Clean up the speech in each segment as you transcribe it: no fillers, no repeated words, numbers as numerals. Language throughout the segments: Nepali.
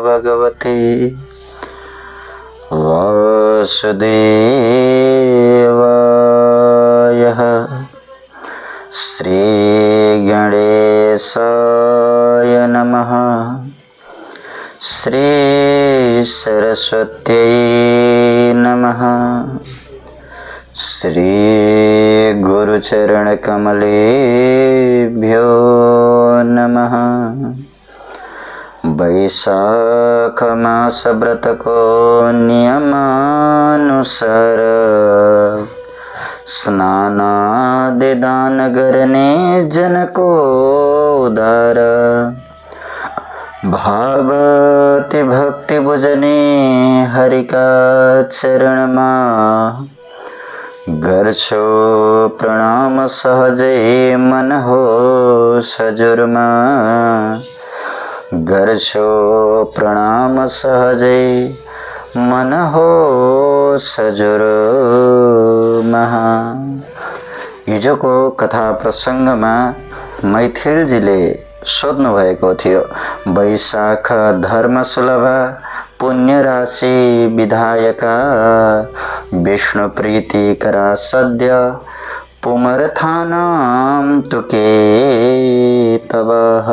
भगवते वासुदेवाय। श्री गणेशाय नमः। श्री सरस्वत्यै नमः। श्री गुरुचरणकमलेभ्यो नमः। वैशाख मास व्रत को नियमानुसार स्नानादि दान करने जन को उदार। भावति भक्ति बुझने हरि का चरण मा। गर्छो प्रणाम सहजे मन हो सजुरमा। गर्छो प्रणाम सहजे मन हो सजुरमा। हिजोको कथा प्रसङ्गमा मैथिलजीले सोध्नु भएको थियो, वैशाख धर्म सुलभ पुण्य राशि विधायका। विष्णु प्रीति करा सद्य पुमर्थानाम तुके तबह।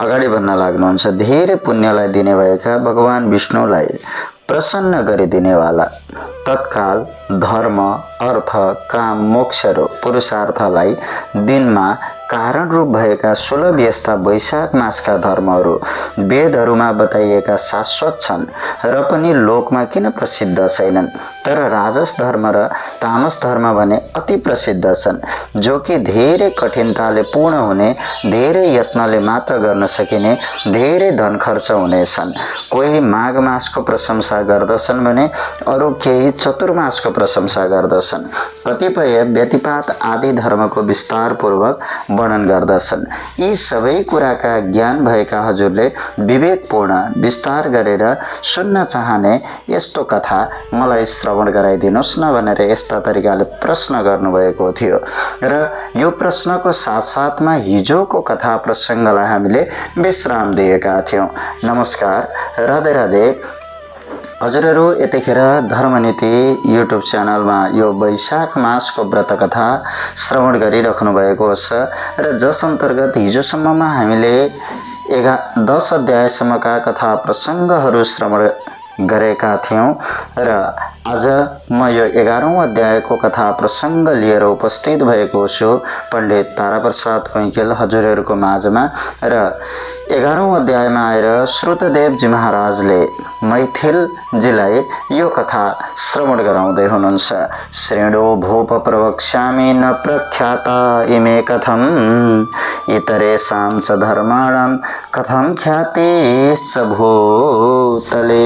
अगाडि भन्न लाग्नुहुन्छ, धेरै पुण्यलाई दिने भएका भगवान विष्णुलाई प्रसन्न गरिदिनेवाला तत्काल धर्म अर्थ काम मोक्ष र पुरुषार्थलाई दिनमा कारण रूप भएका सुलभ यस्ता वैशाख मासका धर्महरू वेदहरूमा बताइएका शाश्वत छन् र पनि लोकमा किन प्रसिद्ध छैनन्, तर राजस धर्म र तामस धर्म भने अति प्रसिद्ध छन्, जो कि धेरै कठिनताले पूर्ण हुने, धेरै यत्नले मात्र गर्न सकिने, धेरै धन खर्च हुनेछन्। कोही माघ मासको प्रशंसा गर्दछन् भने अरू केही चतुर्मासको प्रशंसा गर्दछन्। कतिपय व्यतिपात आदि धर्मको विस्तारपूर्वक वर्णन गर्दछन्। यी सबै कुराका ज्ञान भएका हजुरले विवेकपूर्ण विस्तार गरेर सुन्न चाहने यस्तो कथा मलाई श्रवण गराइदिनुहोस् न भनेर यस्ता तरिकाले प्रश्न गर्नुभएको थियो र यो प्रश्नको साथसाथमा हिजोको कथा प्रसङ्गलाई हामीले विश्राम दिएका थियौँ। नमस्कार, राधे राधे। हजुरहरू यतिखेर धर्मनीति युट्युब च्यानलमा यो वैशाख मासको व्रत कथा श्रवण गरिराख्नु भएको छ र जस अन्तर्गत हिजोसम्ममा हामीले 10 अध्यायसम्मका कथा प्रसङ्गहरू श्रवण गरेका थियौँ र आज म यो 11औं अध्यायको कथा प्रसङ्ग लिएर उपस्थित भएको छु पण्डित ताराप्रसाद कैकेल हजुरहरूको माझमा। र 11औं अध्यायमा आएर श्रुतदेवजी महाराजले मैथिलजीलाई यो कथा श्रवण गराउँदै हुनुहुन्छ। श्रेणो भूप प्रवक्ष्यामि न प्रख्याता इमे कथम इतरेषां च धर्माणां कथं ख्यातिश्च भूतले।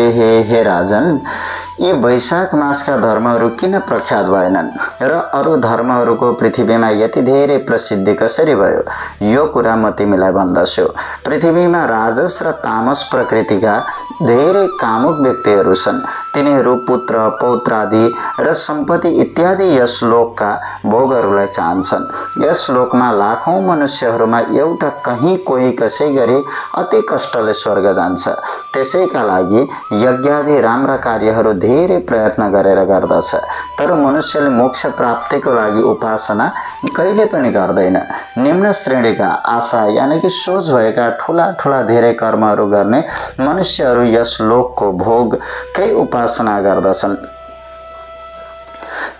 हे राजन, यी वैशाख मासका धर्महरू किन प्रख्यात भएनन् र अरू धर्महरूको पृथ्वीमा यति धेरै प्रसिद्धि कसरी भयो, यो कुरा म तिमीलाई भन्दछु। पृथ्वीमा राजस र तामस प्रकृतिका धेरै कामुक व्यक्तिहरू छन्। तिनीहरू पुत्र पौत्रादि र सम्पत्ति इत्यादि यस लोकका भोगहरूलाई चाहन्छन्। यस लोकमा लाखौं मनुष्यहरूमा एउटा कहीँ कोही कसै गरी अति कष्टले स्वर्ग जान्छ। त्यसैका लागि यज्ञादि राम्रा कार्यहरू धेरै प्रयत्न गरेर गर्दछ, तर मनुष्यले मोक्ष प्राप्तिको लागि उपासना कहिले पनि गर्दैन। निम्न श्रेणीका आशा यानि कि सोच भएका ठुला ठुला धेरै कर्महरू गर्ने मनुष्यहरू यस लोकको भोगकै उपासना गर्दछन्।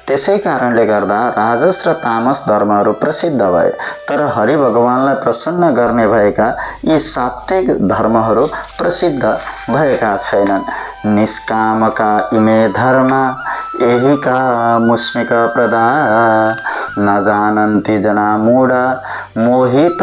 त्यसै कारणले गर्दा राजस र तामस धर्महरू प्रसिद्ध भए, तर हरि भगवानलाई प्रसन्न गर्ने भएका यी सात्विक धर्महरू प्रसिद्ध भएका छैनन्। निष्कामका इमे धर्म एहिका मुस्मिक प्रदा न जानन्ति जना मूढा मोहित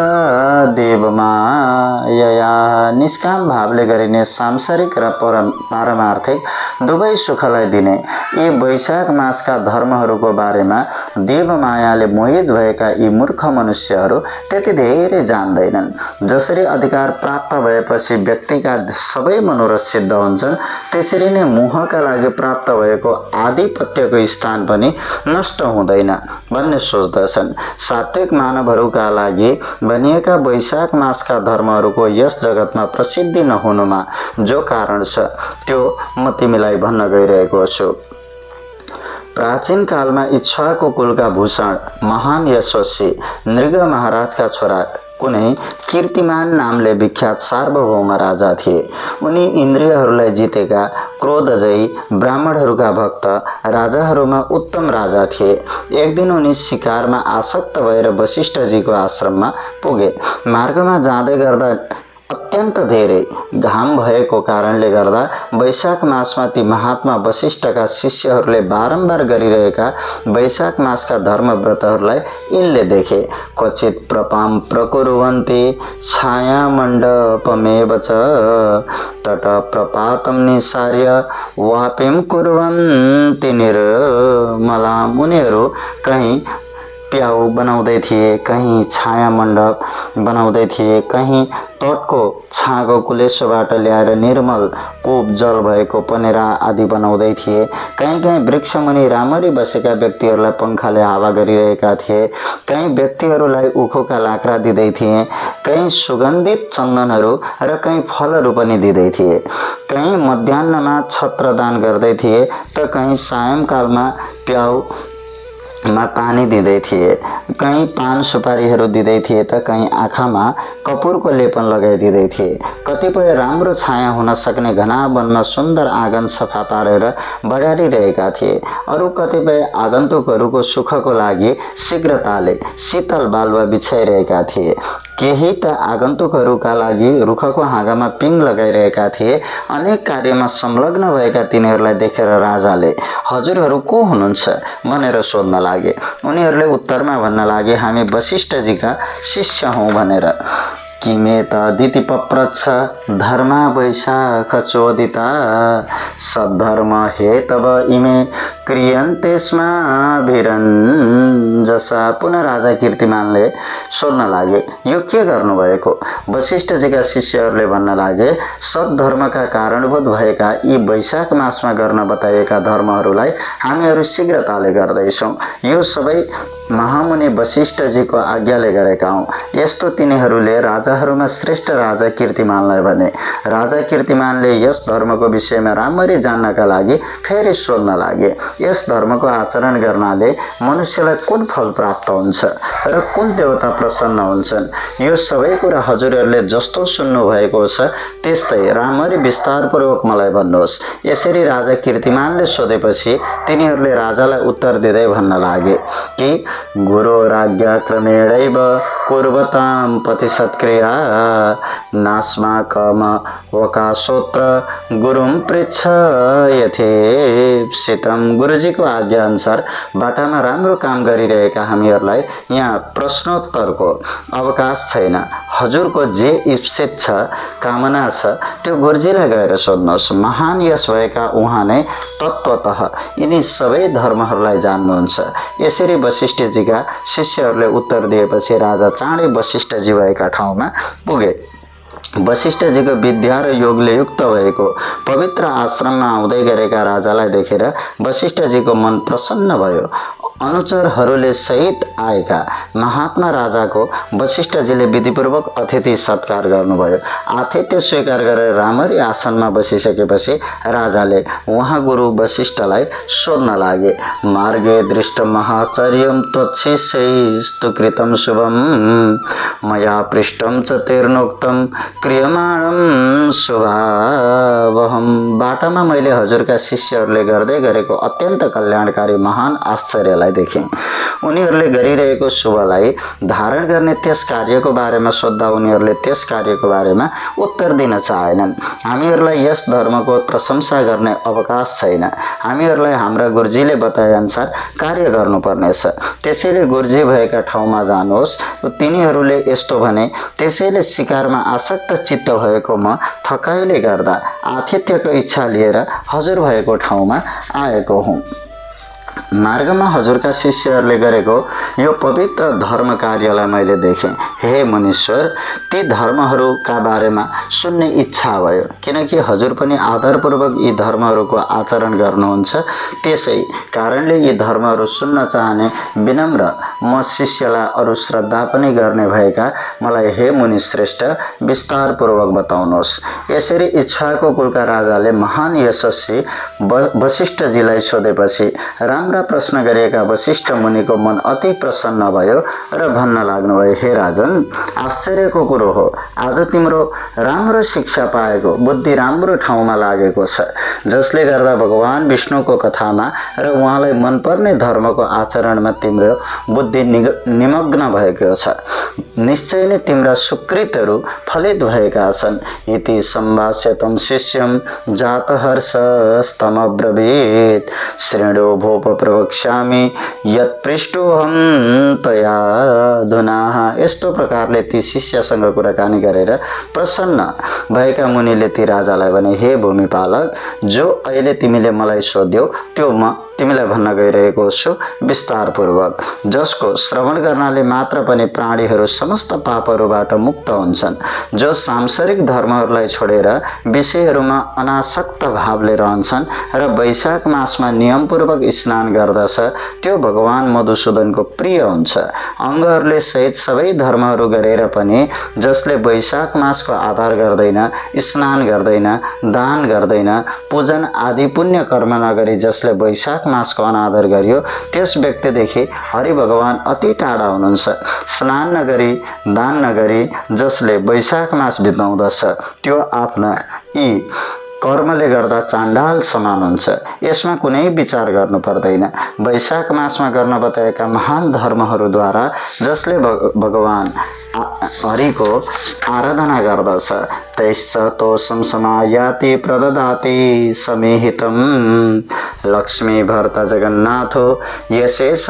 देवमाया। निष्काम भावले गरिने सांसारिक र पारमार्थिक दुवै सुखलाई दिने यी वैशाख मासका धर्महरूको बारेमा देवमायाले मोहित भएका यी मूर्ख मनुष्यहरू त्यति धेरै जान्दैनन्। जसरी अधिकार प्राप्त भएपछि व्यक्तिका सबै मनोरथ सिद्ध हुन्छन्, त्यसरी नै मोहका लागि प्राप्त भएको आधिपत्यको स्थान पनि नष्ट हुँदैन भन्ने सोच्दछन्। सात्विक मानवहरूका लागि बनिएका वैशाख मासका धर्महरूको यस जगतमा प्रसिद्धि नहुनुमा जो कारण छ त्यो म तिमीलाई भन्न गइरहेको छु। प्राचीन कालमा इच्छुको कुलका भूषण महान यशस्वी नृग महाराजका छोरा कुनै कीर्तिमान नामले विख्यात सार्वभौम राजा थिए। उनी इन्द्रियहरूलाई जितेका क्रोधजयी ब्राह्मणहरूका भक्त राजाहरूमा उत्तम राजा थिए। एक दिन उनी शिकारमा आसक्त भएर वशिष्ठजीको आश्रममा पुगे। मार्गमा जाँदै गर्दा अत्यन्त धेरै घाम भएको कारणले गर्दा वैशाख मासमा ती महात्मा वशिष्ठका शिष्यहरूले बारम्बार गरिरहेका वैशाख मासका धर्मव्रतहरूलाई यिनले देखे। क्वचित प्रपाम प्रकुर्वन्ति छायामण्डपमेव च तट प्रपातम निसार्य वापिम कुर्वन्ति निर्मलाम। उनीहरू कहीं प्याउ बनाउँदै थिए, कहीं छाया मण्डप बनाउँदै थिए, कहीं तटको छाँगो कुलेश्वरबाट ल्याएर निर्मल कोप जल भएको पनेरा आदि बनाउँदै थिए। कहीँ कहीँ वृक्षमुनि राम्ररी बसेका व्यक्तिहरूलाई पङ्खाले हावा गरिरहेका थिए, कहीँ व्यक्तिहरूलाई उखोका लाक्रा दिँदै थिए, कहीँ सुगन्धित चन्दनहरू र कहीँ फलहरू पनि दिँदै थिए। कहीँ मध्याह्नमा छत्रदान गर्दै थिए त कहीँ सायंकालमा प्याउ मा पानी दिँदै थिए, कहीँ पान सुपारीहरू दिँदै थिए त कहीँ आँखामा कपुरको लेपन लगाइदिँदै थिए। कतिपय राम्रो छाया हुन सक्ने घना वनमा सुन्दर आँगन सफा पारेर बढारिरहेका थिए। अरू कतिपय आगन्तुकहरूको सुखको लागि शीघ्रताले शीतल बालुवा बिछाइरहेका थिए। केही त आगन्तुकहरूका लागि रुखको हाँगामा पिङ लगाइरहेका थिए। अनेक कार्यमा संलग्न भएका तिनीहरूलाई देखेर राजाले हजुरहरू को हुनुहुन्छ भनेर सोध्न लागे। उनीहरूले उत्तरमा भन्न लागे हामी वशिष्ठजीका शिष्य हौँ भनेर। किमे तदिति पप्रच्छ धर्मा वैशाख चोदिता सद्धर्म हेतव इमे क्रियन्ते स्माभिरञ्जसा। पुनः राजा कीर्तिमानले सोध्न लागे यो के गर्नुभएको? वशिष्ठजीका शिष्यहरूले भन्न लागे सद्धर्मका कारणभूत भएका यी वैशाख मासमा गर्न बताइएका धर्महरूलाई हामीहरू शीघ्रताले गर्दैछौँ। यो सबै महामुनि वशिष्ठजीको आज्ञाले गरेका हौँ। यस्तो तिनीहरूले राजाहरूमा श्रेष्ठ राजा कीर्तिमानलाई भने। राजा कीर्तिमानले यस धर्मको विषयमा राम्ररी जान्नका लागि फेरि सोध्न लागे यस धर्मको आचरण गर्नाले मनुष्यलाई कुन फल प्राप्त हुन्छ र कुन देवता प्रसन्न हुन्छन्? यो सबै कुरा हजुरहरूले जस्तो सुन्नुभएको छ त्यस्तै राम्ररी विस्तारपूर्वक मलाई भन्नुहोस्। यसरी राजा कीर्तिमानले सोधेपछि तिनीहरूले राजालाई उत्तर दिँदै भन्न लागे कि गुरोराज्ञा क्रमेणैव कुर्वतां पतिसत्क्रिया नास्माकम वकाशोत्र गुरुं पृच्छ यथेप्सितम्। गुरुजीको आज्ञा अनुसार बाटामा राम्रो काम गरिरहेका हामीहरूलाई यहाँ प्रश्नोत्तरको अवकाश छैन। हजुरको जे इप्सित छ कामना छ त्यो गुरुजीलाई गएर सोध्नुहोस्। महान यश भएका उहाँ नै तत्त्वतः यिनी सबै धर्महरूलाई जान्नुहुन्छ। यसरी वशिष्ठजीका शिष्यहरूले उत्तर दिएपछि राजा चाँडै वशिष्ठजी भएका ठाउँमा पुगे। वशिष्ठजीको विद्या र योगले युक्त भएको पवित्र आश्रममा आउँदै गरेका राजालाई देखेर वशिष्ठजीको मन प्रसन्न भयो। अनुचरहरूले सहित आएका महात्मा राजाको वशिष्ठजीले विधिपूर्वक अतिथि सत्कार गर्नुभयो। आतिथ्य स्वीकार गरेर राम्ररी आसनमा बसिसकेपछि राजाले उहाँ गुरु वशिष्ठलाई सोध्न लागे मार्गे दृष्ट महाचर्यम त्वच्छिष्यैस्तु कृतं शुभम मया पृष्ठम च तेर्नोक्तम क्रियमाणम शुभावहम। बाटामा मैले हजुरका शिष्यहरूले गर्दै गरेको अत्यन्त कल्याणकारी महान आश्चर्यलाई देखेँ। उनीहरूले गरिरहेको शुभलाई धारण गर्ने त्यस कार्यको बारेमा सोद्धा उनीहरूले त्यस कार्यको बारेमा उत्तर दिन चाहेनन्। हामीहरूलाई यस धर्मको प्रशंसा गर्ने अवकाश छैन। हामीहरूलाई हाम्रा गुरुजीले बताए अनुसार कार्य गर्नुपर्नेछ। त्यसैले गुरुजी भएका ठाउँमा जानुहोस्। तिनीहरूले यस्तो भने त्यसैले शिकारमा आसक्त चित्त भएको म थकाइले गर्दा आतिथ्यको इच्छा लिएर हजुर भएको ठाउँमा आएको हुँ। मार्गमा हजुरका शिष्यहरूले गरेको यो पवित्र धर्म कार्यलाई मैले देखेँ। हे मुनीश्वर, ती धर्महरूका बारेमा सुन्ने इच्छा भयो, किनकि हजुर पनि आदरपूर्वक यी धर्महरूको आचरण गर्नुहुन्छ। त्यसै कारणले यी धर्महरू सुन्न चाहने विनम्र म शिष्यलाई अरू श्रद्धा पनि गर्ने भएका मलाई हे मुनि श्रेष्ठ विस्तारपूर्वक बताउनुहोस्। यसरी इच्छाको कुलका राजाले महान यशस्वी वशिष्ठजीलाई सोधेपछि राम्रा प्रश्न गरिएका वशिष्ठ मुनिको मन अति प्रसन्न भयो र भन्न लाग्नुभयो, हे राजन, आश्चर्यको कुरो हो, आज तिम्रो राम्रो शिक्षा पाएको, बुद्धि राम्रो ठाउँमा लागेको छ, जसले गर्दा भगवान विष्णुको कथामा र उहाँलाई मनपर्ने धर्मको आचरणमा तिम्रो बुद्धि निमग्न भएको छ। निश्चय नै तिम्रा सुकृतहरू फलित भएका छन्। इति सम्भाष्यतं शिष्यं जातहर्षस्तमब्रवीत् श्रेणो भोप प्रवक्ष्यामि यत्पृष्टोऽहं तया धुनाः। यस्तो प्रकारले ती शिष्यसँग कुराकानी गरेर प्रसन्न भएका मुनिले ती राजालाई भने, हे भूमिपालक, जो अहिले तिमीले मलाई सोध्यौ त्यो म तिमीलाई भन्न गइरहेको छु विस्तारपूर्वक, जसको श्रवण गर्नाले मात्र पनि प्राणीहरू समस्त पापहरूबाट मुक्त हुन्छन्, जो सांसारिक धर्महरूलाई छोडेर विषयहरूमा अनासक्त भावले रहन्छन् र वैशाख मासमा नियमपूर्वक स्नान गर्दछ, त्यो भगवान मधुसूदनको प्रिय हुन्छ। अङ्गहरूले सहित सबै धर्महरू गरेर पनि जसले वैशाख मासको आधार गर्दैन, स्नान गर्दैन, दान गर्दैन, पूजन आदि पुण्य कर्म नगरी जसले वैशाख मासको अनादर गर्यो, त्यस व्यक्तिदेखि हरि भगवान अति टाढा हुनुहुन्छ। स्नान नगरी, दान नगरी जसले वैशाख मास बिताउँदछ, त्यो आफ्ना यी कर्मले गर्दा चाण्डाल समान हुन्छ। यसमा कुनै विचार गर्नु पर्दैन। वैशाख मासमा गर्न बताएका महान धर्महरूद्वारा जसले भगवान हरिको आराधना गर्दछ, तैश्च तोषं समायाति प्रददाति समेहितं लक्ष्मी भर्ता जगन्नाथो यशेष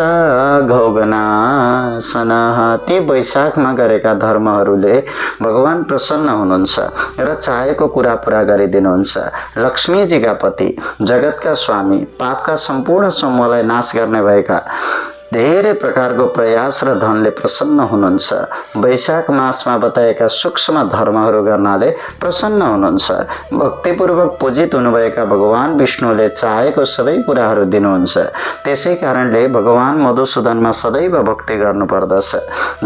घौगनासनः। ती वैशाखमा गरेका धर्महरूले भगवान प्रसन्न हुनुहुन्छ र चाहेको कुरा पुरा गरिदिनुहुन्छ। लक्ष्मीजीका पति, जगतका स्वामी, पापका सम्पूर्ण समूहलाई नाश गर्ने भएका धेरै प्रकारको प्रयास र धनले प्रसन्न हुनुहुन्छ। वैशाख मासमा बताएका सूक्ष्म धर्महरू गर्नाले प्रसन्न हुनुहुन्छ। भक्तिपूर्वक पूजित हुनुभएका भगवान विष्णुले चाहेको सबै कुराहरू दिनुहुन्छ। त्यसै कारणले भगवान मधुसूदनमा सदैव भक्ति गर्नुपर्दछ।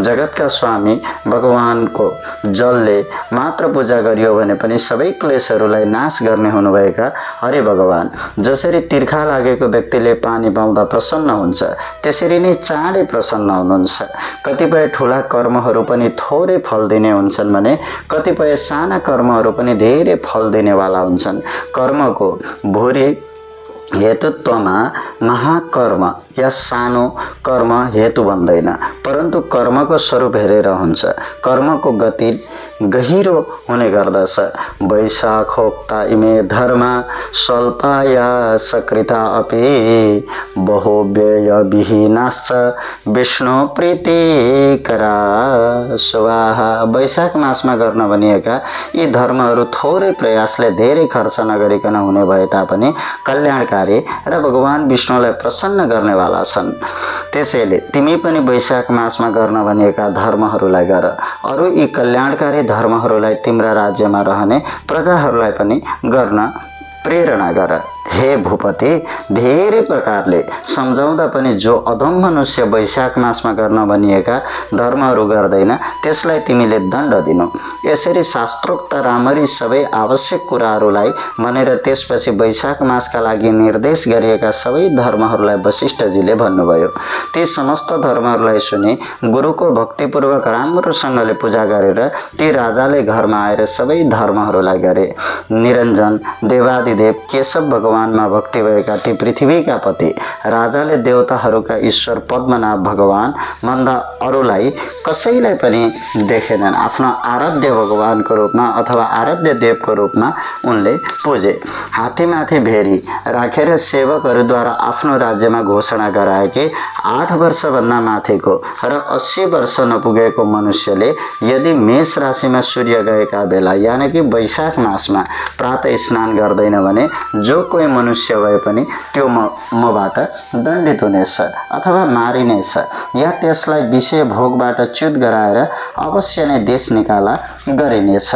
जगतका स्वामी भगवानको जलले मात्र पूजा गरियो भने पनि सबै क्लेशहरूलाई नाश गर्ने हुनुभएका हरि भगवान जसरी तिर्खा लागेको व्यक्तिले पानी पाउँदा प्रसन्न हुन्छ, त्यसरी नै चाँडै प्रसन्न हुनुहुन्छ। कतिपय ठुला कर्महरू पनि थोरै फल दिने हुन्छन् भने कतिपय साना कर्महरू पनि धेरै फल दिनेवाला हुन्छन्। कर्मको भुरी हेतुत्वमा महाकर्म या सानो कर्म हेतु बन्दैन, परन्तु कर्मको स्वरूप हेरेर हुन्छ। कर्मको गति गहिरो हुने गर्दछ। वैशाखोक्ता इमे धर्म स्वल्पाया सकृता अपि बहुव्यय विहीनाश्च विष्णु प्रीतिकरा स्वाहा। वैशाख मासमा गर्न भनिएका यी धर्महरू थोरै प्रयासले धेरै खर्च नगरिकन हुने भए तापनि कल्याणकारी र भगवान विष्णुलाई प्रसन्न गर्नेवाला छन्। त्यसैले तिमी पनि वैशाख मासमा गर्न भनिएका धर्महरूलाई गर। अरू यी कल्याणकारी धर्महरूलाई तिम्रा राज्यमा रहने प्रजाहरूलाई पनि गर्न प्रेरणा गर। हे भूपति, धेरै प्रकारले सम्झाउँदा पनि जो अधम मनुष्य वैशाख मासमा गर्न भनिएका धर्महरू गर्दैन त्यसलाई तिमीले दण्ड दिनु। यसरी शास्त्रोक्त राम्ररी सबै आवश्यक कुराहरूलाई भनेर त्यसपछि वैशाख मासका लागि निर्देश गरिएका सबै धर्महरूलाई वशिष्ठजीले भन्नुभयो। ती समस्त धर्महरूलाई सुनि गुरुको भक्तिपूर्वक राम्रोसँगले पूजा गरेर ती राजाले घरमा आएर सबै धर्महरूलाई गरे। निरञ्जन देवादिदेव केशव भगवानमा भक्ति भएका ती पृथ्वीका पति राजाले देवताहरूका ईश्वर पद्मनाभ भगवान भन्दा अरूलाई कसैलाई पनि देखेनन्। आफ्नो आराध्य भगवानको रूपमा अथवा आराध्य देवको रूपमा उनले पूजे। हात्तीमाथि भेरी राखेर सेवकहरूद्वारा आफ्नो राज्यमा घोषणा गराए कि 8 वर्षभन्दा माथिको र 80 वर्ष नपुगेको मनुष्यले यदि मेष राशिमा सूर्य गएका बेला यानि कि वैशाख मासमा प्रातः स्नान गर्दैन भने जो कोही मनुष्य भए पनि त्यो मबाट दण्डित हुनेछ अथवा मारिनेछ या त्यसलाई विषय भोगबाट च्युत गराएर अवश्य नै देश निकाला गरिनेछ।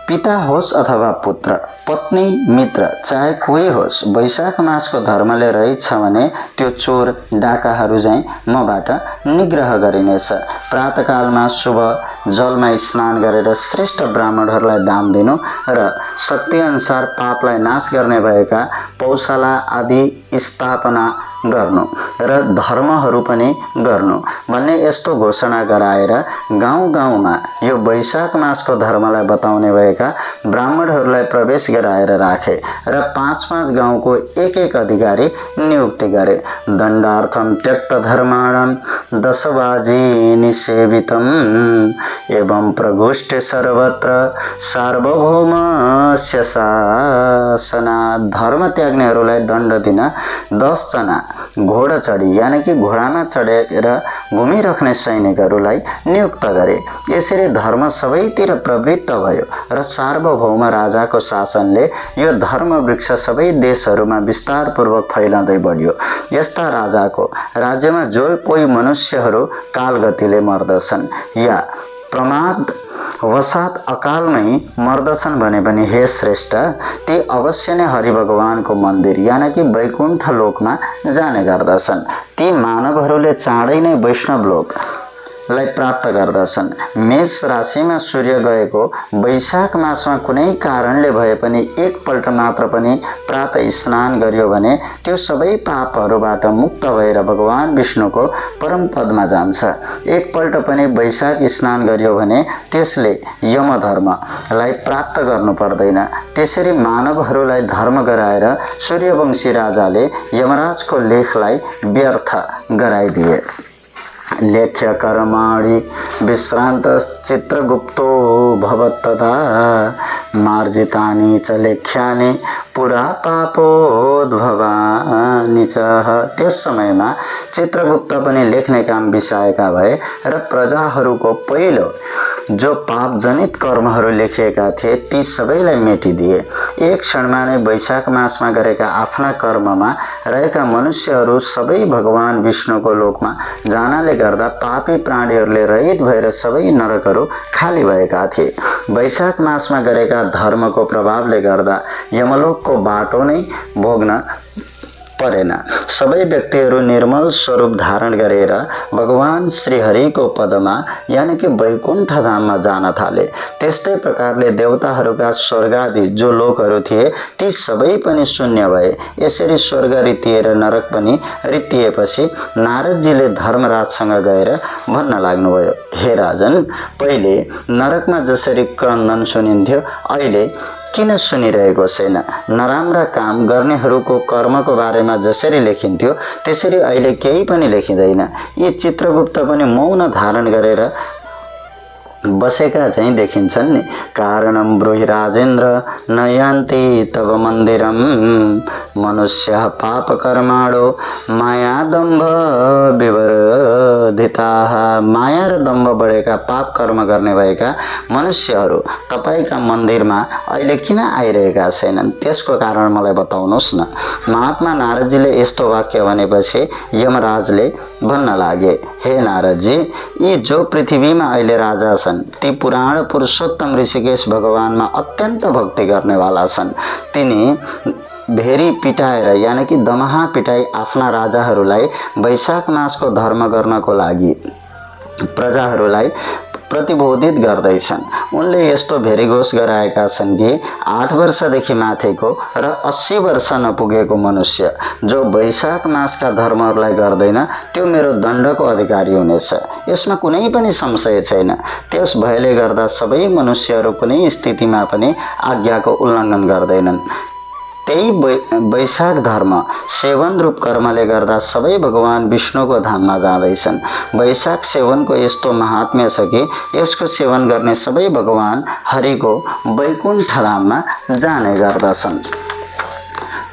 पिता होस् अथवा पुत्र, पत्नी, मित्र, चाहे कोही होस्, वैशाख मासको धर्मले रहेछ भने त्यो चोर डाकाहरू चाहिँ मबाट निग्रह गरिनेछ। प्रातःकालमा शुभ जलमा स्नान गरेर श्रेष्ठ ब्राह्मणहरूलाई दान दिनु र शक्तिअनुसार पापलाई नाश गर्ने भएका पौशाला आदि स्थापना गर्नु र धर्महरू पनि गर्नु भन्ने यस्तो घोषणा गराएर गाउँ गाउँमा यो वैशाख मासको धर्मलाई बताउने भएका ब्राह्मणहरूलाई प्रवेश गराएर राखे र 5-5 गाउँको एक अधिकारी नियुक्ति गरे। दण्डार्थम त्यक्त धर्माणाम 10 वाजी निसेवितम एवं प्रघोष्ठे सर्वत्र सार्वभौमस्य शासना। धर्म त्याग्नेहरूलाई दण्ड दिन 10 जना घोडा चढी यानी कि घोडामा चढेर घुमिराख्ने सैनिकहरूलाई नियुक्त गरे। यसरी धर्म सबैतिर प्रवृत्त भयो र सार्वभौम राजाको शासनले यो धर्म वृक्ष सबै देशहरूमा विस्तारपूर्वक फैलाउँदै बढ्यो। यस्ता राजाको राज्यमा जो कोही मनुष्यहरू कालगतिले मर्दछन् या प्रमाद वसात अकालमै मर्दछन् भने पनि हे श्रेष्ठ, ती अवश्य नै हरि भगवानको मन्दिर यानी कि वैकुण्ठ लोकमा जाने गर्दछन्। ती मानवहरूले चाँडै नै वैष्णव लोकलाई प्राप्त गर्दछन्। मेष राशिमा सूर्य गएको वैशाख मासमा कुनै कारणले भए पनि एकपल्ट मात्र पनि प्रातः स्नान गर्यो भने त्यो सबै पापहरूबाट मुक्त भएर भगवान विष्णुको परम पदमा जान्छ। एकपल्ट पनि वैशाख स्नान गर्यो भने त्यसले यमधर्मलाई प्राप्त गर्नु पर्दैन। त्यसरी मानवहरूलाई धर्म गराएर सूर्यवंशी राजाले यमराजको लेखलाई व्यर्थ गराइदिए। लेख्य कर्माणि विश्रांत चित्रगुप्तो भवत्तथा मार्जितानि च लेख्यानि पुरा पापोद्भवानि च। त्यस समयमा चित्रगुप्त पनि लेख्ने काम बिसाएका भए र प्रजाहरूको पहिलो जो पाप जनित कर्महरू लेखिएका थिए ती सबैलाई मेटिदिए। एक क्षणमा नै वैशाख मासमा गरेका आफ्ना कर्ममा रहेका मनुष्यहरू सबै भगवान विष्णुको लोकमा जानाले गर्दा पापी प्राणीहरूले रहित भएर सबै नरकहरू खाली भएका थिए। वैशाख मासमा गरेका धर्मको प्रभावले गर्दा यमलोकको बाटो नै भोग्न परेन। सबै व्यक्तिहरू निर्मल स्वरूप धारण गरेर भगवान श्रीहरिको पदमा यानी कि वैकुण्ठ धाममा जान थाले। त्यस्तै प्रकारले देवताहरूका स्वर्गादि जो लोकहरू थिए ती सबै पनि शून्य भए। यसरी स्वर्ग रितिएर नरक पनि रितिएपछि नारदजीले धर्मराजसँग गएर भन्न लाग्नुभयो, हे राजन, पहिले नरकमा जसरी क्रन्दन सुनिन्थ्यो अहिले किन सुनिरहेको छैन? नराम्रा काम गर्नेहरूको कर्मको बारेमा जसरी लेखिन्थ्यो त्यसरी अहिले केही पनि लेखिँदैन। यी चित्रगुप्त पनि मौन धारण गरेर बसेका चाहिँ देखिन्छन् नि। कारणं ब्रूहि राजेन्द्र न यान्ति तव मन्दिरं मनुष्यः पापकर्माणो माया दम्भ विवर्धिताः। माया र दम्भ बढेका पाप कर्म गर्ने भएका मनुष्यहरू तपाईका मन्दिरमा अहिले किन आइरहेका छैनन्? त्यसको कारण मलाई बताउनुहोस् न। महात्मा नारदजीले यस्तो वाक्य भनेपछि यमराजले भन्न लागे, हे नारदजी, यी जो पृथ्वीमा अहिले राजा छन् ती पुराण पुरुषोत्तम ऋषिकेश भगवानमा अत्यन्त भक्ति गर्नेवाला छन्। तिनी भेरी पिटाएर यानी कि दमहा पिटाई आफ्ना राजाहरूलाई वैशाख मासको धर्म गर्नको लागि प्रजाहरूलाई प्रतिबोधित गर्दैछन्। उनले यस्तो भेरीघोष गराएका छन् कि 8 वर्षदेखि माथिको र 80 वर्ष नपुगेको मनुष्य जो वैशाख मासका धर्महरूलाई गर्दैन त्यो मेरो दण्डको अधिकारी हुनेछ। यसमा कुनै पनि संशय छैन। त्यस भयले गर्दा सबै मनुष्यहरू कुनै स्थितिमा पनि आज्ञाको उल्लङ्घन गर्दैनन्। त्यही वैशाख धर्म सेवन रूप कर्मले गर्दा सबै भगवान विष्णुको धाममा जाँदैछन्। वैशाख सेवनको यस्तो महात्म्य छ कि यसको सेवन गर्ने सबै भगवान हरिको वैकुण्ठ धाममा जाने गर्दछन्।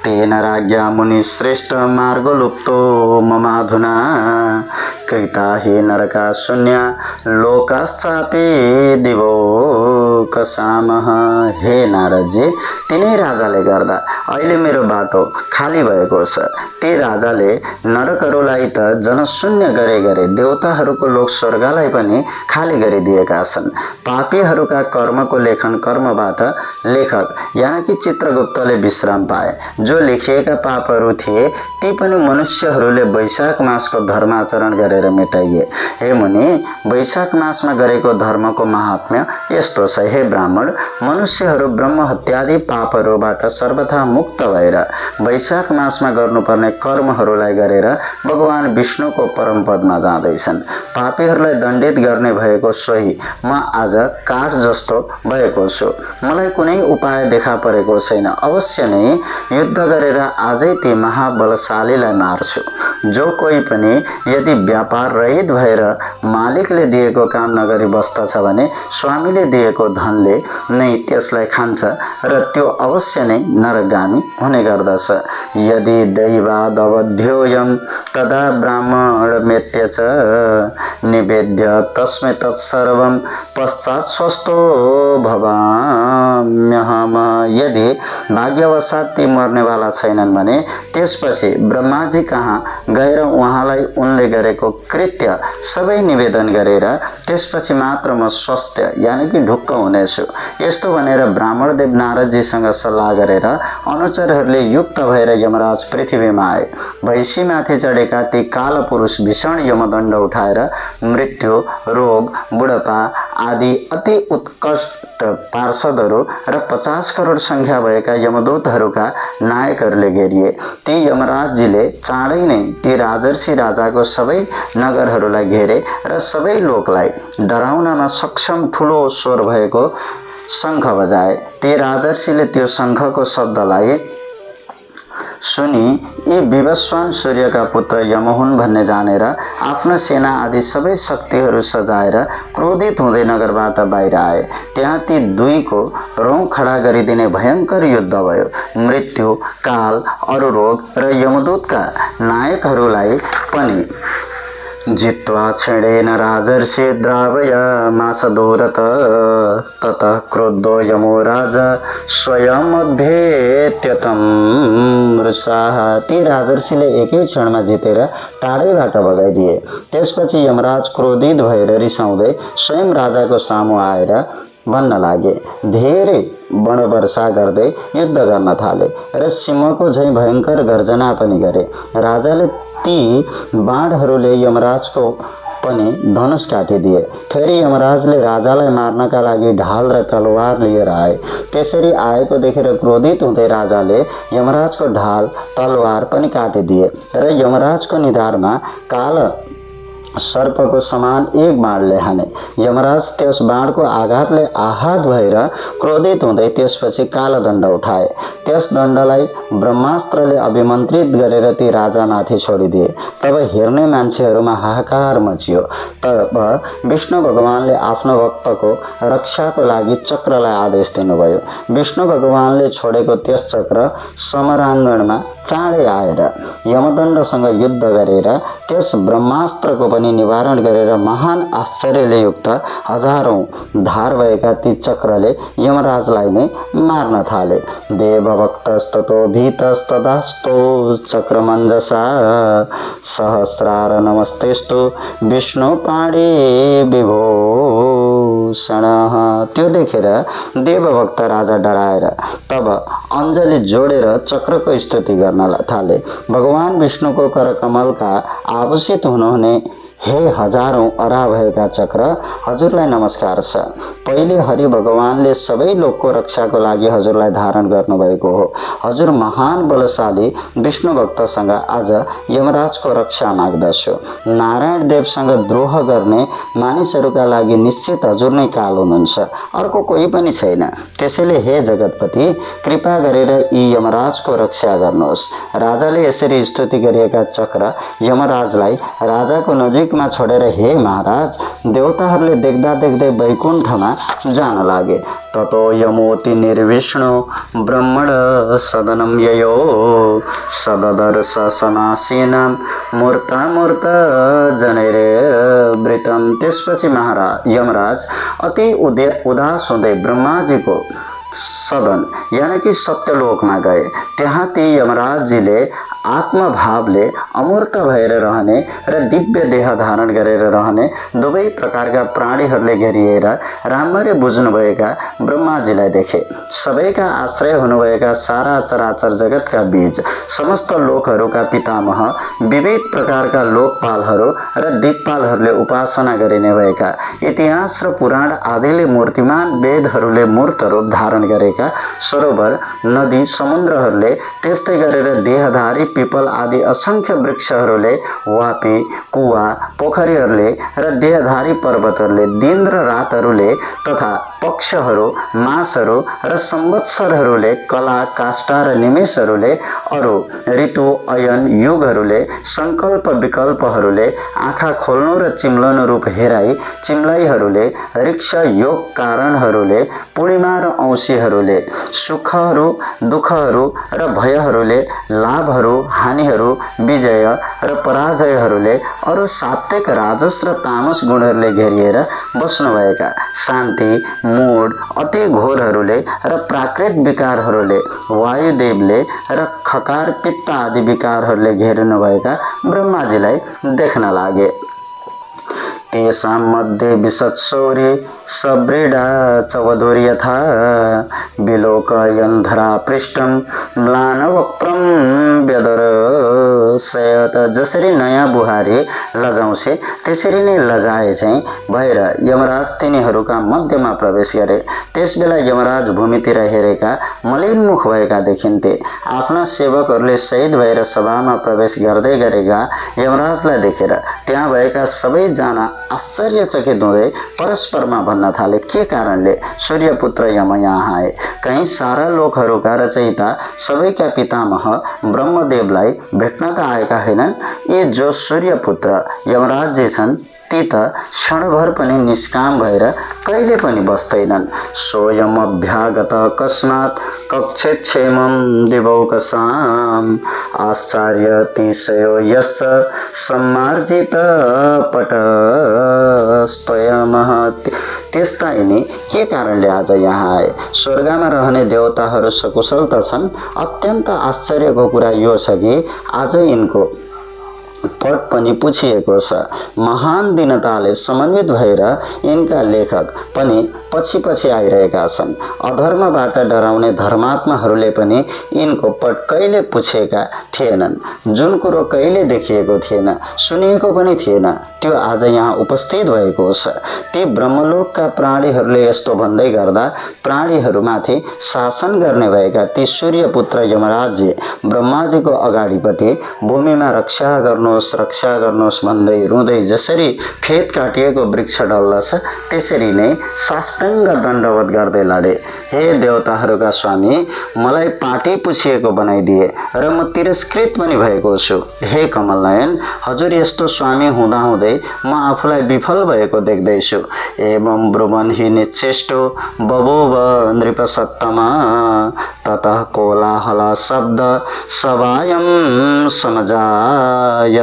तेन राज्ञा मुनि श्रेष्ठ मार्ग लुप्तो ममाधुना कृता हि नरका शून्य लोकाश्चापि दिवो कसामः। हे नारदजी, तिनै राजाले गर्दा अहिले मेरो बाटो खाली भएको छ। ती राजाले नरकहरूलाई त जनशून्य गरे देवताहरूको लोक स्वर्गलाई पनि खाली गरिदिएका छन्। पापीहरूका कर्मको लेखन कर्मबाट लेखक यानि कि चित्रगुप्तले विश्राम पाए। जो लेखिएका पापहरू थिए ती पनि मनुष्यहरूले वैशाख मासको धर्माचरण गरेर मेटाइए। हे मुनि, वैशाख मासमा गरेको धर्मको महात्म्य यस्तो छ। हे ब्राह्मण, मनुष्यहरू ब्रह्म हत्यादि पापहरूबाट सर्वथा मुक्त भएर वैशाख मासमा गर्नुपर्ने कर्महरूलाई गरेर भगवान विष्णुको परम पदमा जाँदैछन्। पापीहरूलाई दण्डित गर्ने भएको सोही म आज काठ जस्तो भएको छु। मलाई कुनै उपाय देखा परेको छैन। अवश्य नै युद्ध गरेर आजै ती महाबलशालीलाई मार्छु। जो कोही पनि यदि व्यापार रहित भएर मालिकले दिएको काम नगरी बस्दछ भने स्वामीले दिएको धनले नै त्यसलाई खान्छ र त्यो अवश्य नै नरकगामी हुने गर्दछ। यदि दैवाद अवध्योयम तदा ब्राह्मणमेत्य च निवेद्य तस्मै तत्सर्वं पश्चात् स्वस्थो भवाम्यहम्। यदि भाग्यवशात् ती मर्नेवाला छैनन् भने त्यसपछि ब्रह्माजी कहाँ गएर उहाँलाई उनले गरेको कृत्य सबै निवेदन गरेर त्यसपछि मात्र म स्वस्थ यानि कि ढुक्क हुनेछु। यस्तो भनेर ब्राह्मणदेव नारदजीसँग सल्लाह गरेर अनुचरहरूले युक्त भएर यमराज पृथ्वीमा आए। भैँसीमाथि चढेका ती काल पुरुष भीषण यमदण्ड उठाएर मृत्यु, रोग, बुढपा आदि अति उत्कृष्ट पार्षदहरू र 50 करोड संख्या भएका यमदूतहरूका नायकहरूले घेरिए। ती यमराजजीले चाँडै नै ती राजर्षि राजाको सबै नगरहरूलाई घेरे र सबै लोकलाई डराउनमा सक्षम ठुलो स्वर भएको शङ्ख बजाए। ती राजर्षिले त्यो शङ्खको शब्दलाई सुनि यी विवस्वान सूर्यका पुत्र यम हुन् भन्ने जानेर आफ्नो सेना आदि सबै शक्तिहरू सजाएर क्रोधित हुँदै नगरबाट बाहिर आए। त्यहाँ ती दुईको रौँ खडा गरिदिने भयङ्कर युद्ध भयो। मृत्यु, काल, अरू रोग र यमदूतका नायकहरूलाई पनि जित्वा क्षणेन राजर्षि द्रावयामासदूरत ततः क्रुद्धो यमो राजा स्वयं अभ्येत्य तं मृषाः। ती राजर्षिले एकै क्षणमा जितेर टाढैबाट भगाइदिए। त्यसपछि यमराज क्रोधित भएर रिसाउँदै स्वयं राजाको सामु आएर भन्न लागे। धेरै वर्षा गर्दै युद्ध गर्न थाले र सिंहको झैँ भयङ्कर गर्जना पनि गरे। राजाले ती बाणहरूले यमराजको पनि धनुष काटिदिए। फेरि यमराजले राजालाई मार्नका लागि ढाल र तलवार लिएर आए। त्यसरी आएको देखेर क्रोधित हुँदै राजाले यमराजको ढाल तलवार पनि काटिदिए र यमराजको निधारमा काल सर्पको समान एक बाणले हाने। यमराज त्यस बाणको आघातले आहत भएर क्रोधित हुँदै त्यसपछि कालदण्ड उठाए। त्यस दण्डलाई ब्रह्मास्त्रले अभिमन्त्रित गरेर ती राजामाथि छोडिदिए। तब हेर्ने मान्छेहरूमा हाहाकार मचियो। तब विष्णु भगवानले आफ्नो भक्तको रक्षाको लागि चक्रलाई आदेश दिनुभयो। विष्णु भगवानले छोडेको त्यस चक्र समराङ्गणमा चाँडै आएर यमदण्डसँग युद्ध गरेर त्यस ब्रह्मास्त्रको पनि निवारण गरेर महान आश्चर्यले युक्त हजारौं धार भएका ती चक्रले यमराजलाई नै मार्न थाले। देवभक्तस्ततो भीतस्तदास्तो चक्रमञ्जसा सहस्रार नमस्तेस्तु विष्णु पाणे विभूषण। त्यो देखेर देवभक्त राजा डराएर तब अञ्जली जोडेर चक्रको स्तुति गर्न थाले। भगवान विष्णुको करकमलका आभूषित हुनुहुने हे हजारौं अरा भएका चक्र, हजुरलाई नमस्कार छ। पहिले हरि भगवानले सबै लोकको रक्षाको लागि हजुरलाई धारण गर्नुभएको हो। हजुर महान बलशाली विष्णु भक्तसँग आज यमराजको रक्षा माग्दछु। नारायण देवसँग द्रोह गर्ने मानिसहरूका लागि निश्चित हजुर नै काल हुनुहुन्छ, अर्को कोही पनि छैन। त्यसैले हे जगतपति, कृपा गरेर यी यमराजको रक्षा गर्नुहोस्। राजाले यसरी स्तुति गरिएका चक्र यमराजलाई राजाको नजिक नासिकमा छोडेर हे महाराज देवताहरूले देख्दा देख्दै वैकुण्ठमा जान लागे। ततो यमोति निर्विष्णु ब्रह्मण सदनम ययो सददर्श सनासीनां मूर्ता जनैरे वृतम। त्यसपछि यमराज अति उदास हुँदै ब्रह्माजीको सदन यानी कि सत्यलोकमा गए। त्यहाँ ती यमराजजीले आत्मभावले अमूर्त भएर रहने र दिव्य देह धारण गरेर रहने दुवै प्रकारका प्राणीहरूले घेरिएर राम्ररी बुझ्नुभएका ब्रह्माजीलाई देखे। सबैका आश्रय हुनुभएका सारा चराचर जगतका बीज समस्त लोकहरूका पितामह विविध प्रकारका लोकपालहरू र दिक्पालहरूले उपासना गरिने भएका इतिहास र पुराण आदिले मूर्तिमान वेदहरूले मूर्त रूप धारण गरेका सरोवर नदी समुद्रहरूले त्यस्तै गरेर देहधारी पिपल आदि असंख्य वृक्षहरूले वापी कुवा पोखरीहरूले र देहधारी पर्वतहरूले दिन र रातहरूले तथा पक्षहरू मासहरू र संवत्सरहरूले कला काष्ठा र निमेषहरूले अरू ऋतु अयन युगहरूले संकल्प विकल्पहरूले आँखा खोल्नु र चिम्लनु रूप हेराई चिम्लाइहरूले ऋक्ष योग कारणहरूले पूर्णिमा र औँसीहरूले सुखहरू दुःखहरू र भयहरूले लाभहरू हानिहरू विजय र पराजयहरूले अरू सात्विक राजस र तामस गुणहरूले घेरिएर बस्नुभएका शान्ति मूड अति घोरहरूले र प्राकृत विकारहरूले वायुदेवले र खकार पित्त आदि विकारहरूले घेरिनुभएका ब्रह्माजीलाई देख्न लागे। तेषां मध्ये विशत्सौरी सब्रीडा चवधुरी यथा विलोकयन् धरा पृष्ठं म्लानवक्त्रं व्यदर्शयत्। जसरी नयाँ बुहारी लजाउँछे त्यसरी नै लजाए चाहिँ भएर यमराज तिनीहरूका मध्यमा प्रवेश गरे। त्यसबेला यमराज भूमितिर हेरेका मलिनमुख भएका देखिन्थे। आफ्ना सेवकहरूले शहीद भएर सभामा प्रवेश गर्दै गरेका यमराजलाई देखेर त्यहाँ भएका सबैजना आश्चर्यचकित हुँदै परस्परमा भन्न थाले, के कारणले सूर्यपुत्र यम यहाँ आए? कहीं सारा लोकहरूका रचयिता सबैका पितामह ब्रह्मदेवलाई भेट्न त आएका हैनन्? यी जो सूर्यपुत्र यमराज जे छन् ती त क्षणभर पनि निष्काम भएर कहिले पनि बस्दैनन्। स्वयं अभ्यागत अकस्मात् कक्षेक्षेमं दिवौकसाम् आश्चर्यतिशयो यश्च सम्मार्जित पटस्त्वयमः। त्यस्ता यिनी के कारणले आज यहाँ आए? स्वर्गमा रहने देवताहरू सकुशल त छन्। अत्यन्त आश्चर्यको कुरा यो छ कि आज यिनको पट पनि पुछिएको छ। महान दीनताले समन्वित भएर यिनका लेखक पनि पछि आइरहेका छन्। अधर्मबाट डराउने धर्मात्माहरूले पनि यिनको पट कहिले पुछेका थिएनन्। जुन कुरो कहिले देखिएको थिएन सुनिएको पनि थिएन त्यो आज यहाँ उपस्थित भएको छ। ती ब्रह्मलोकका प्राणीहरूले यस्तो भन्दै गर्दा प्राणीहरूमाथि शासन गर्ने भएका ती सूर्यपुत्र यमराजजी ब्रह्माजीको अगाडिपट्टि भूमिमा रक्षा गर्नुहोस् भन्दै रुँदै जसरी फेद काटिएको वृक्ष डल्दछ त्यसरी नै साष्टाङ्ग दण्डवत गर्दै लडे। हे देवताहरूका स्वामी, मलाई पाटी पुछिएको बनाइदिए र म तिरस्कृत पनि भएको छु। हे कमलनयन, हजुर यस्तो स्वामी हुँदाहुँदै म आफूलाई विफल भएको देख्दैछु। एवं ब्रुवन् हि निश्चेष्टो बभूव नृपसत्तमा ततः कोलाहल शब्द सभायं समजायतः।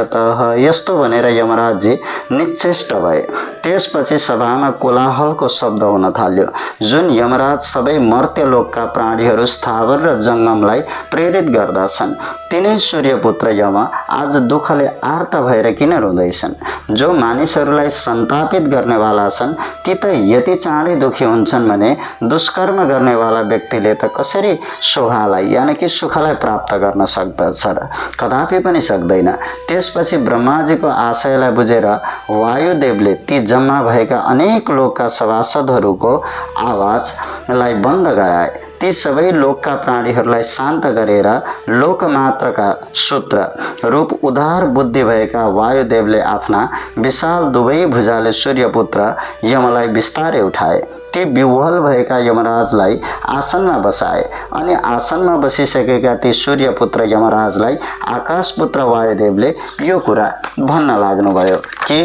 यस्तो भनेर यमराजजी निश्चेष्ट भए। त्यसपछि सभामा कोलाहलको शब्द हुन थाल्यो। जुन यमराज सबै मर्त्यलोकका प्राणीहरू स्थावर र जङ्गमलाई प्रेरित गर्दछन् तिनै सूर्यपुत्र यम आज दुःखले आर्त भएर किन रुँदैछन्? जो मानिसहरूलाई सन्तापित गर्नेवाला छन् ती त यति चाँडै दुखी हुन्छन् भने दुष्कर्म गर्नेवाला व्यक्तिले त कसरी शोभालाई यानि कि सुखलाई प्राप्त गर्न सक्दछ र? कदापि पनि सक्दैन। त्यसपछि ब्रह्माजीको आशयलाई बुझेर वायुदेवले ती जम्मा भएका अनेक लोकका सभासदहरूको आवाजलाई बन्द गराए। ती सबै लोकका प्राणीहरूलाई शान्त गरेर लोकमात्रका सूत्र रूप उदार बुद्धि भएका वायुदेवले आफ्ना विशाल दुवै भुजाले सूर्यपुत्र यमलाई बिस्तारै उठाए। ती विह्वल भएका यमराजलाई आसनमा बसाए अनि आसनमा बसिसकेका ती सूर्यपुत्र यमराजलाई आकाशपुत्र वायुदेवले यो कुरा भन्न लाग्नुभयो कि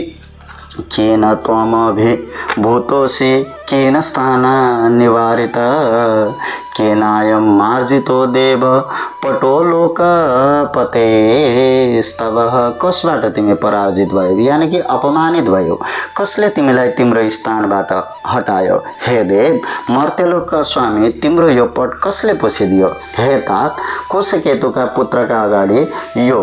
केन त्वमभिभूतोऽसि केन स्थान निवारित केनायं मार्जितो देव पटो लोकपतेस्तवः। कसबाट तिमी पराजित भयो यानि कि अपमानित भयो, कसले तिमीलाई तिम्रो स्थानबाट हटायो? हे देव, मर्त्यलोकका स्वामी, तिम्रो यो पट कसले पोसिदियो? हे तात, कोशकेतुका पुत्रका अगाडि यो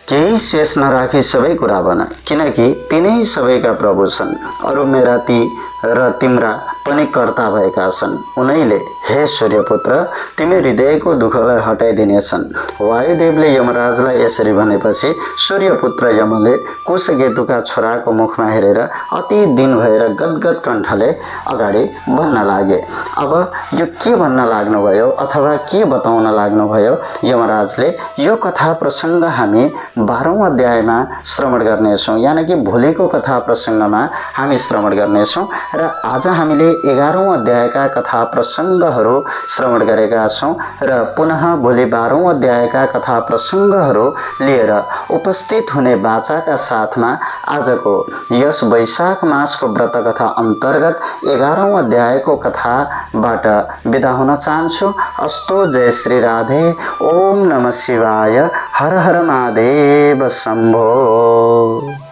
केही शेष नराखी सबै कुरा भन, किनकि तिनै सबैका प्रभु छन्। अरू मेरा ती र तिम्रा पनि कर्ता भएका छन्। उनैले हे सूर्यपुत्र, तिमी हृदयको दुःखलाई हटाइदिनेछन्। वायुदेवले यमराजलाई यसरी भनेपछि सूर्यपुत्र यमले कुशकेतुका छोराको मुखमा हेरेर अति दिन भएर गदगद कण्ठले अगाडि भन्न लागे। अब यो के भन्न लाग्नुभयो अथवा के बताउन लाग्नुभयो यमराजले, यो कथा प्रसङ्ग हामी 12औं अध्यायमा श्रवण गर्नेछौँ, यानि कि भोलिको कथा प्रसङ्गमा हामी श्रवण गर्नेछौँ। र आज हामीले 11औं अध्यायका कथा प्रसङ्गहरू श्रवण गरेका छौँ र पुनः भोलि 12औं अध्यायका कथा प्रसङ्गहरू लिएर उपस्थित हुने बाचाका साथमा आजको यस वैशाख मासको व्रत कथा अन्तर्गत 11औं अध्यायको कथाबाट बिदा हुन चाहन्छु। अस्तु, जय श्री राधे। ओम नमः शिवाय। हर हर महादेव शम्भो।